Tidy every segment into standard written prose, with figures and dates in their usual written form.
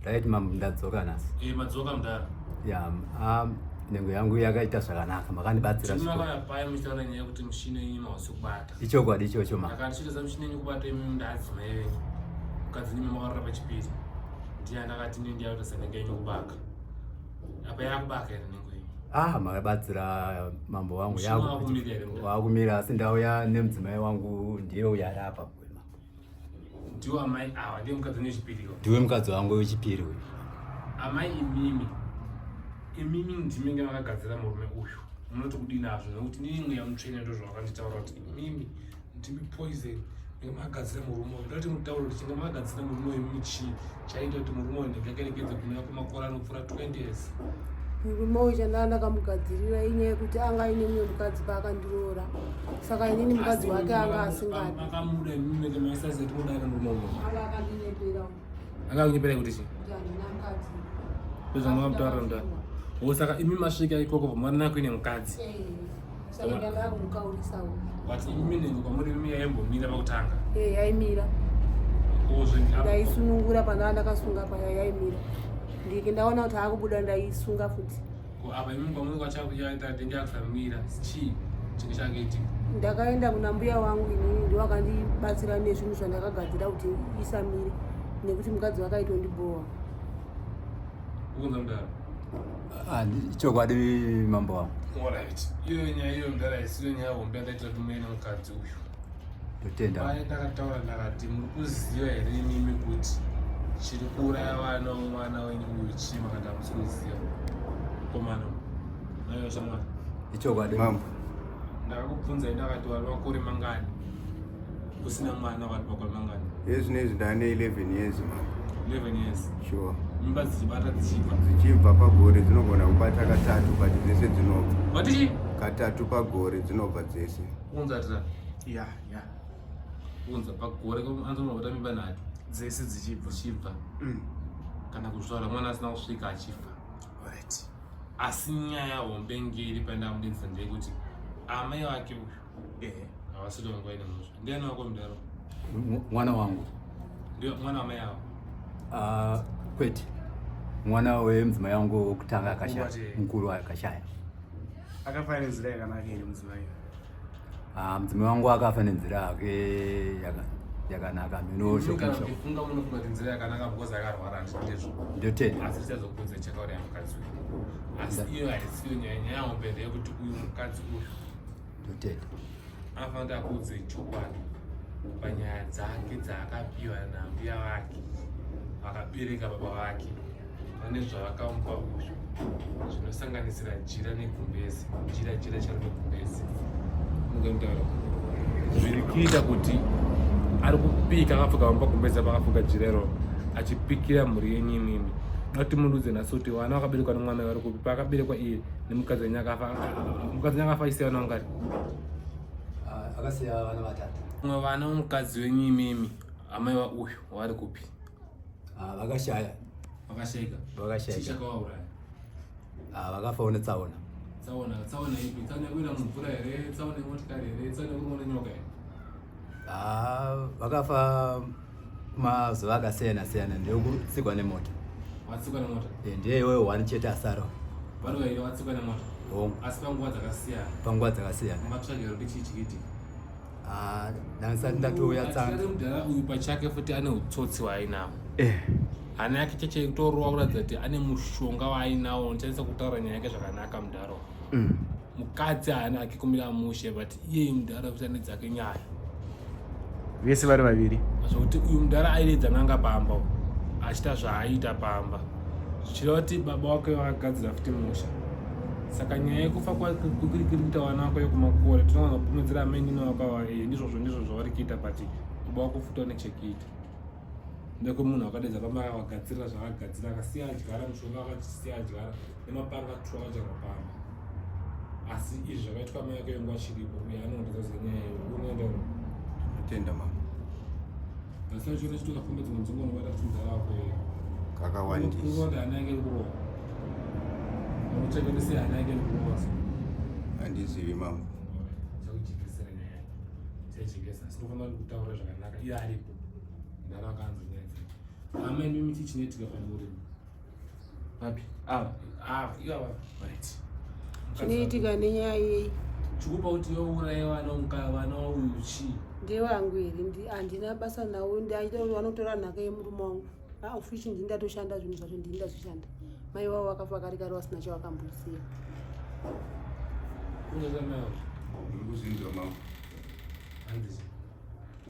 Right mambo, ndadzoka nhasi. Eh, madzoka mudhara. Ya, nhengo yangu yakaita zvakanaka, makandibatsira zvikuru. Makauya paya muchitaura nyaya yekuti mushini wenyu hausi kubata. Ichokwadi ichocho ma. Ndakati chitoza mushini wenyu kubata imi ndadzimai venyu. Mukadzi nimi makarora pachipiri. Ndiye andakati ini ndiye akuita senhengo yenyu kubaka. Apa yakubaka here nhengo yenyu? Ah, makabatsira mambo wangu. Mushini wakumira here mudhara? Wakumira, asi ndauya nemudzimai wangu ndiye uyo ari apa. Ndiwo amai ava, ndiye mukadzi wechipiri. Ndiwe mukadzi wangu wechipiri uyu. Amai imimi, imimi ndimenge makagadzira murume uyu, munoti kudii nazvo? Nekuti nini mweya mutsvene ndozvawakanditaura kuti imimi ndimi poison ndinge makagadzira murume uyu. Ndoti mutauro kuti chinge makagadzira murume uyu imimi chii chaiita kuti murume uyu ndinge akarekedze kumira kwemakore anopfuura 20 years? Murume uyu chandanga ndakamugadzirira inyaya yekuti anga aine mumwe mukadzi paakandiroora, saka inini mukadzi wake anga asingadi. Makamuda imimi menge maisaziva kuti mudana murume uyu. Anga akandinyepera. Anga akunyepera kuti chii? Kuti handina mukadzi. Ndozvamakamutarira mudana. Wo saka imi masvika ikoko mwana kuine mukadzi. Eh, saka ndanga akumukaurisawo. But imi nhengo kwamuri imi yaimbomira pakutanga. Eh, yaimira. Ndaisunungura pandanga ndakasunga paya yaimira. Ndike ndaona kuti akubuda ndaisunga futi. Ko apa imi kwamuri kwachakuyaita ndenge yakusamira chii chinge chakaitika? Ndakaenda kuna mbuya wangu inini ndiwo akandibatsira nezvinhu zvandakagadzira kuti isamire nekuti mukadzi wake aitondibowa. Ukunza mudaro? Ah, chokwadi mambo wangu. Alright. Iyo nyaya iyo mudaro haisiyo nyaya hombe yandaitira kuti muye nemukadzi uyu. Ndotenda. Paye ndakataura ndakati muri kuziva here imimi kuti chiri kuuraya vana mwana wenyu uyu chii makati hamusi kuziva. Komana. Nayo shamwari. Ichokwadi. Mambo. Ndakakubvunzai ndakati wari makore mangani usina mwana wari makore mangani? Ezvinezvi ndane 11 years mambo. 11 years. Sure. Mimba dzichibata dzichibva. Dzichibva pagore dzinogona kubata katatu but dzese dzinobva. Wati? Katatu pagore dzinobva dzese. Unza tira. Ya, ya. Unza pagore anzogona kubata mimba nhatu. Dzese dzichibva. Dzichibva. Kana kuzvara mwana asina kusvika achifa. Alright. Asi nyaya hombe ngeri pandamudinza ndeyekuti amai vake uyu havasi kutonga vaine mhosva. Ndiani wako mudaro? Mwana wangu. Ndiyo mwana wamai avo? Ah, kwete. Mwana wemudzimai wangu wokutanga akashaya, mukuru akashaya. Akafa nenzira yakanaka here mudzimai? Ah, mudzimai wangu akafa nenzira yake yakanaka. Minofunga munofunga kuti nzira yakanaka because akarwara ndizvo. Ndotenda. Asi tichazobvunza chakauraya mukadzi uyu. Asi iyo haisiyo nyaya, nyaya hombe ndeyekuti uyu mukadzi uyu. Ndotenda. Anofanira kuti akuudze chokwadi panyaya dzake dzaakapiwa nambuya vake vakabereka baba vake vane zvavakamupa uyu zvinosanganisira jira negumbezi, jira jira charo negumbezi. Mungamutaura zviri kuita kuti ari kupika akapfeka vamba gumbezi apa akapfeka jira iro achipikira mhuri yenyu imimi. Ngati munudze nhasi kuti vana vakaberekwa nemwana vari kupi paakaberekwa iye nemukadzi wenyu akafa. Mukadzi wenyu akafa aisiya vana vangani? Akasiya vana vatatu. Mumwe vana wemukadzi wenyu imimi amai va uyu vari kupi? Ah, vakashaya. Vakashaika. Vakashaika. Chii chakavauraya? Ah, vakafa netsaona. Tsaona, tsaona ipi? Tsaona yekuenda mumvura here? Tsaona yemotikari here? Tsaona yekurumwa nenyoka here? Ah, vakafa mazuva akasiyana siyana, ndeyekutsikwa nemota. Watsikwa nemota? Eh, ndiye iwewe one chete asara. Vari vairi watsikwa nemota? Hongu. Asi panguva dzakasiyana? Panguva dzakasiyana. Matsvagiro kuti chii chikiitika? Ah, ndandisati ndatouya tsanga. Asi mudhara uyu pachake futi ane utsotsi waainawo. Hana yake cheche yekutorova kuratidza kuti ane mushonga waainawo unoshandisa kutaura nyaya yake zvakanaka mudhara uyu. Mukadzi haana ake kumira mushe but iye mudhara futi ane dzake nyaya. Vese vari vaviri. Zvokuti uyu mudhara airedza n'anga pamba achiita zvaaita pamba. Zvichireva kuti baba wake vakagadzira futi musha. Saka nyaya yekufa kuri kuita vana vako yekumakore tinowana kupomedzera amai nini wako ava ndizvozvo ndizvo zvavari kuita but baba wako futi wane chekuita. Ndekwemunhu akadedza pamba akagadzirira zvaakagadzira akasiya adyara mushonga akasiya adyara nemapanga tu akadyarwa pamba. Asi izvi zvakaitwa amai vake venguva chiripo uye anoratidza nyaya iyoyo. Unoenda uno. Tenda mama. Asi achiona chiti ukafamba dzimwe nzvimbo unobata kuti mudhara wako here. Kakawandisa. Unoona hana yake iri kurova. Unotsvaka kuti sei hana yake iri kurova. Handizivi mama. Chakujekesera nyaya yake. Chajekesa. Asi unofanira kutaura zvakanaka iye aripo. Mudhara wake anzwa nyaya dzake. Amai mimi chii chinoitika pamuri? Vapi? Ava. Ava, ivava. Right. Chinoitika nenyaya yei? Chikupa kuti youraya vana muka vana uyu chii? Ndewangu here? Handina basa nawo, ndaita kuti vanotora nhaka yemurume wangu. Ofishi ndini ndatoshanda zvinhu zvacho ndini ndazvishanda. Mai vavo vakafa kare kare vasina chavakamboziva. Unozva mai vavo? Ndiri kuzinzwa mambo. Hanzi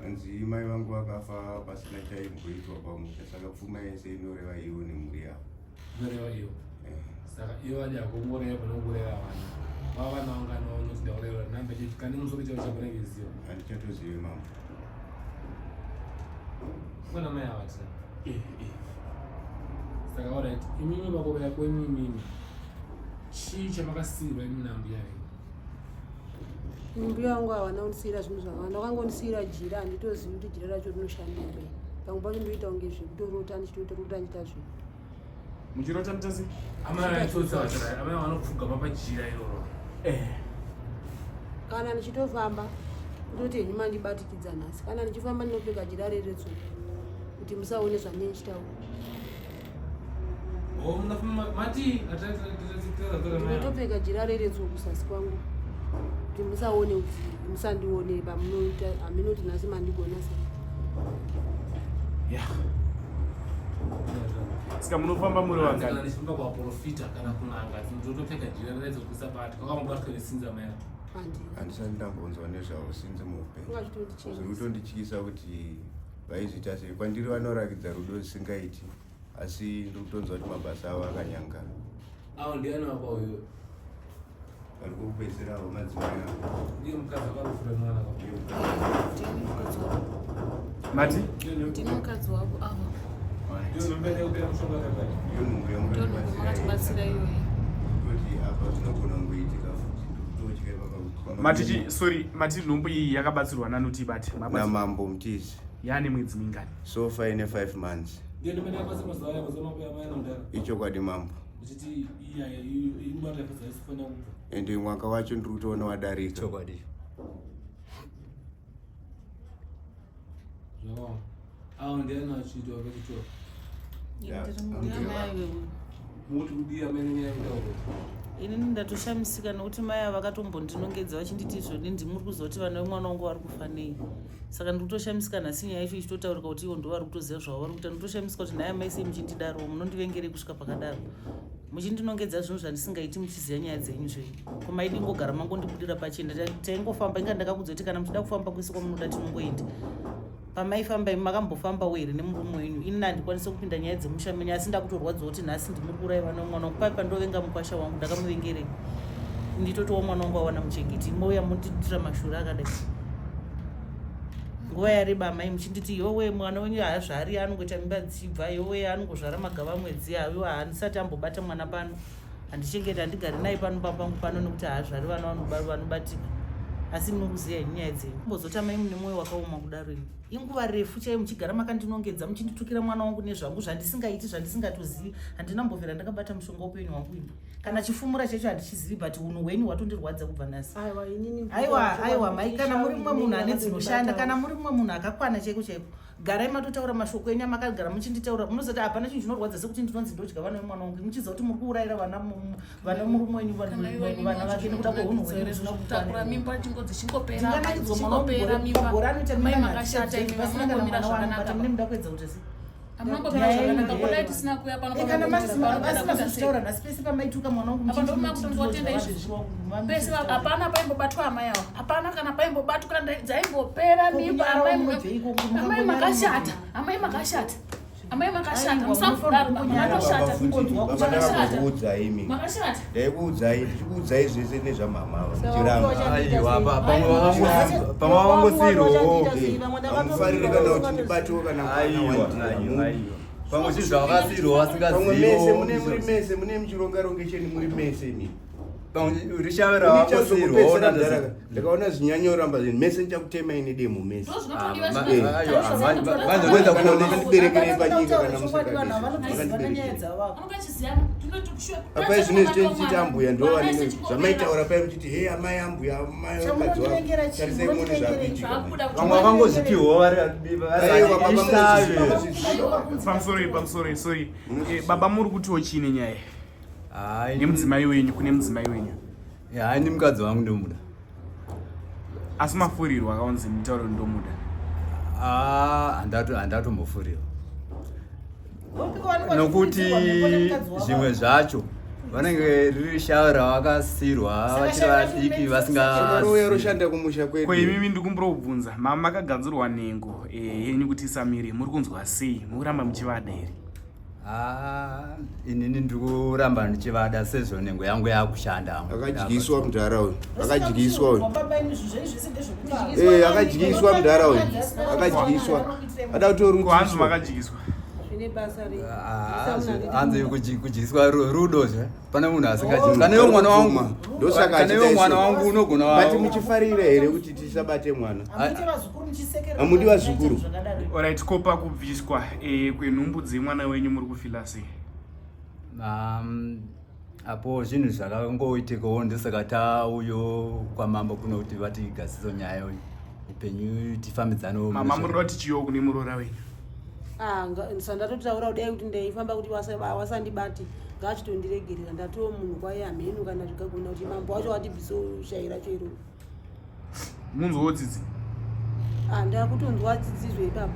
Hanzi mai vangu vakafa pasina chaimboitwa pamusha saka pfuma yese inoreva ivo nemhuri yavo. Inoreva ivo. Saka ivo vadi hakungoreva pane kungoreva vana. Vava vana vangani vaunoti ndaureva namba chete kane musoro chavo chakona kiziva. Handichatozive mambo. Kuna mai ava tina. Eh, eh. Saka alright, imimi pakureva kwenyu imimi. Chii chamakasiirwa imi nambuya venyu? Mbuya vangu havana kundisiira zvinhu zvakawanda, vakangondisiira jira, handitozivi kuti jira racho rinoshandei. Pamwe pacho ndoita kunge zvekutorota ndichitotorota ndichita zvinhu. Muchirota mutasi? Amai vaitsotsa vachira, amai vanopfugama pajira iroro. Eh. Kana ndichitofamba kutoti henyu mandibatikidza nhasi, kana ndichifamba ndinopfeka jira reretso kuti musaone zvandinenge ndichitaura. Oh, mati ndinotopfeka jira reretso kusasi kwangu kuti musaone kuti musandione pamunoita haminoti nhasi mandigona sei. Yeah. Saka munofamba muri vangani? Ndichifamba kuvaprofita kana kun'anga ndinotopfeka jira reretso kusabata kwakambobatwa nesinza maya. Handisati ndambonzwa nezvavo sinzi muupenyu. Zviri kutondityisa kuti vaizviita sei kwandiri vanorakidza rudo zvisingaiti asi ndiri kutonzwa kuti mabasa avo akanyangara. Avo ndiani wako uyo? Vari kupedzisira avo madzimai avo. Ndiye mukadzi wakarufura mwana wako. Ndini mukadzi wavo. Mati? Ndini mukadzi wavo avo. Ndiyo nhumbi yandakupira mushonga wakadai. Ndiyo nhumbi Ndiyo nhumbi makatibatsira iyoyi. Kuti apa zvinogona kungoitika futi ndikutotya ipapa. Mati chi sorry, mati nhumbu iyi yakabatsirwa nani kuti ibate? Namambo Mutizi. Yaane mwedzi mingani? So far ine 5 months. Ndiyo nhumbi yandakabatsira mazuva aya mazuva makuya amai anodara. Ichokwadi mambo. Uchiti iya ikubata pesa isifanira kubva. Ende mwaka wacho ndiri kutoona wadarika. Chokwadi. Zvakaoma. Awo ndiani achiitwa vekutora? Muti kudii amene nyaya yekutaura? Inini ndatoshamisika nokuti mai ava vakatombondinongedza vachinditi izvoni ndimuri kuziva kuti vana vemwana wangu vari kufa nei saka ndiri kutoshamisika nhasi nyaya yacho ichitotaurika kuti ivo ndo vari kutoziva zvavo vari kuita ndinotoshamisika kuti nhai amai sei muchindidaro munondivengerei kusvika pakadaro muchindinongedza zvinhu zvandisingaiti muchiziva nyaya dzenyu zvenyu ko maidi ngogara mangondibudira pachena taingofamba inga ndakakudza kuti kana muchida kufamba kwese kwamunoda tinongoenda pamaifamba imi makambofambawo here nemurume wenyu ini handikwanise kupinda nyaya dzemusha menyu asi ndakutorwadziwa kuti nhasi ndimuri kuuraiwa nemwana wangu pai pandovenga mukwasha wangu ndakamuvengerei nditotiwo mwana wangu awana muchengeti mouya mondiitira mashura akadai nguva yareba amai muchinditi yowe mwana wenyu haazvari anongoita mimba dzichibva yowe anongozvara magava mwedzi ayo handisati ambobata mwana pano handichengeti handigari naye pano papangu pano nekuti haazvari vana vanobatika asi munokuziva henyu nyaya dzenyu mbozoti amai mune mwoyo wakaoma kudaro ini inguva refu chaiyo muchigara makandinongedza muchinditukira mwana wangu nezvangu zvandisingaiti zvandisingatozivi handina mbovhera ndakabata mushonga upenyu hwangu ini kana chifumura chacho handichizivi but unhu hwenyu hwatondirwadza kubva nhasi aiwa aiwa mai kana muri mumwe munhu ane dzinoshanda kana muri mumwe munhu akakwana chaiko chaiko garai matotaura mashoko enyu amakagara muchinditaura munozoti hapana chinhu chinorwadza sekuti ndinonzi ndodya vana vemwana wangu muchiziva kuti muri kuurayira vana vana murume wenyu vana vake nekuda kwehunhu hwenyukutakura mimba chingodzichingoperandinganakidzwa mwana wangu gore anoita mimba pasina kana mwana wangu mune muda kuedza kuti sei Amunongomira zvakanaka kudai tisina kuuya pano eh, kana masina nhasi pese pamaituka mwana wangu apa ndomakutongotenda izvezvi pese hapana paimbobatwa amai avo hapana kana paimbobatwa dzaimbopera mimba amai makashata amai makashata amai makashata musamudaro makashata makashata makashata ndaikuudzai ndichikuudzai zvese nezvamama ava muchiramba aiwa pamwe vangosirwo hamufariri kana kuti ndibatewo kana aiwa pamwe zvinhu zvavakasirwa vasingazivi mese mune muri mese mune muchironga rongesheni muri mese imi. Rishave ravakosirwa. Ndakaona zvinyanyoramba zvinhu mese ndichakutemai nedemo mese. Vanzokuenda Kana makandiberekerei panyika kana Vanonyaya dzavako. Apai zvino izvi tichiti ambuya ndo vanenge zvamaitaura pai muchiti hei amai ambuya amai vakadzi wavo Chamunondivengera chii? tarisai muone zvakuitika. Vamwe vakangozvipiwa vari Aiwa, baba isave. Pamusoro pamusoro, sorry. Baba, muri kutiwo chii nenyaya iyi? Nemudzimai wenyu, kune mudzimai wenyu? Hai, ni mukadzi wangu ndomuda. Asi mafurirwa akaunzi mutauro ndomuda. Ah, handatombofurirwa nokuti zvimwe zvacho vanenge riri shavi ravakasirwa vachiri vadiki. Rouya Vasinga roshanda kumusha kwedu. Ko imimi, ndikumbura kubvunza, mama makagadzirwa nhengo yenyu kuti isamire, muri kunzwa sei? Mukuramba muchivada here? Ah, inini ndiri kuramba ndichivada sezvo nhengo yangu yakushanda. Akadyiswa mudhara uyu, akadyiswa uyu. Baba, ini zvinhu zvenyu zvese ndezvekutaura. Akadyiswa mudhara uyu, akadyiswa, ada Ko hanzi kutorutiswa. Makadyiswa? Zvine basa rei? Hanzi kudyiswa rudo zve, pane munhu asingadyiswi. Kana iwe mwana wangu, Ndosaka kana iwe achiita mwana iso. wangu unogona But muchifarira here kuti tisabate mwana? Hamuite vazukuru muchisekerera. Hamudi vazukuru? Zvakadaro. Alright, ko pakubviswa kwenhumbu dzemwana wenyu muri kufila sei? Apo zvinhu zvakangoitikawo, ndosaka tauyo kwamambo kuno kuti vatigadziso nyaya iyoyo, upenyu tifambidzane. Mama, muri kuda kuti chiyo kune muroora wenyu? Ah, sandatotaura kudai kuti ndaifamba kuti wasandibati, ngaachitondiregerera. Ndatoo munhu kwaye, hamhenu kana zvikagona kuti mambo wacho watibviso shayi racho iroro. Munzwawo tsitsi? Ah, ndakutonzwa tsitsizve ipapo.